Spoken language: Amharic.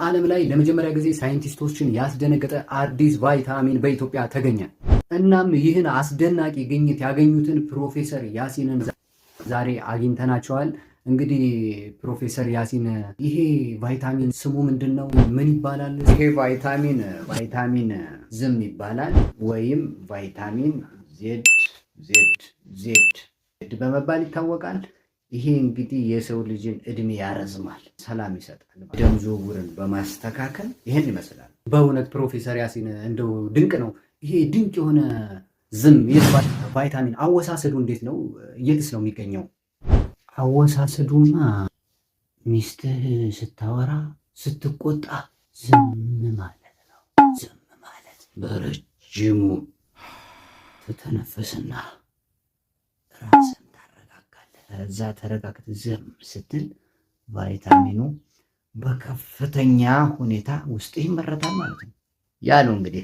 በዓለም ላይ ለመጀመሪያ ጊዜ ሳይንቲስቶችን ያስደነገጠ አዲስ ቫይታሚን በኢትዮጵያ ተገኘ። እናም ይህን አስደናቂ ግኝት ያገኙትን ፕሮፌሰር ያሲንን ዛሬ አግኝተናቸዋል። እንግዲህ ፕሮፌሰር ያሲን፣ ይሄ ቫይታሚን ስሙ ምንድን ነው? ምን ይባላል? ይሄ ቫይታሚን ቫይታሚን ዝም ይባላል ወይም ቫይታሚን Z Z Z በመባል ይታወቃል። ይሄ እንግዲህ የሰው ልጅን እድሜ ያረዝማል፣ ሰላም ይሰጣል፣ ደም ዝውውርን በማስተካከል ይህን ይመስላል። በእውነት ፕሮፌሰር ያሲን፣ እንደው ድንቅ ነው። ይሄ ድንቅ የሆነ ዝም የተባለ ቫይታሚን አወሳሰዱ እንዴት ነው? የትስ ነው የሚገኘው? አወሳሰዱማ ሚስትህ ስታወራ፣ ስትቆጣ ዝም ማለት ነው። ዝም ማለት፣ በረጅሙ ትተነፍስና ራስን ታረጋጋለህ። እዛ ተረጋግተህ ዝም ስትል ቫይታሚኑ በከፍተኛ ሁኔታ ውስጥ ይመረታል ማለት ነው። ያ ነው እንግዲህ።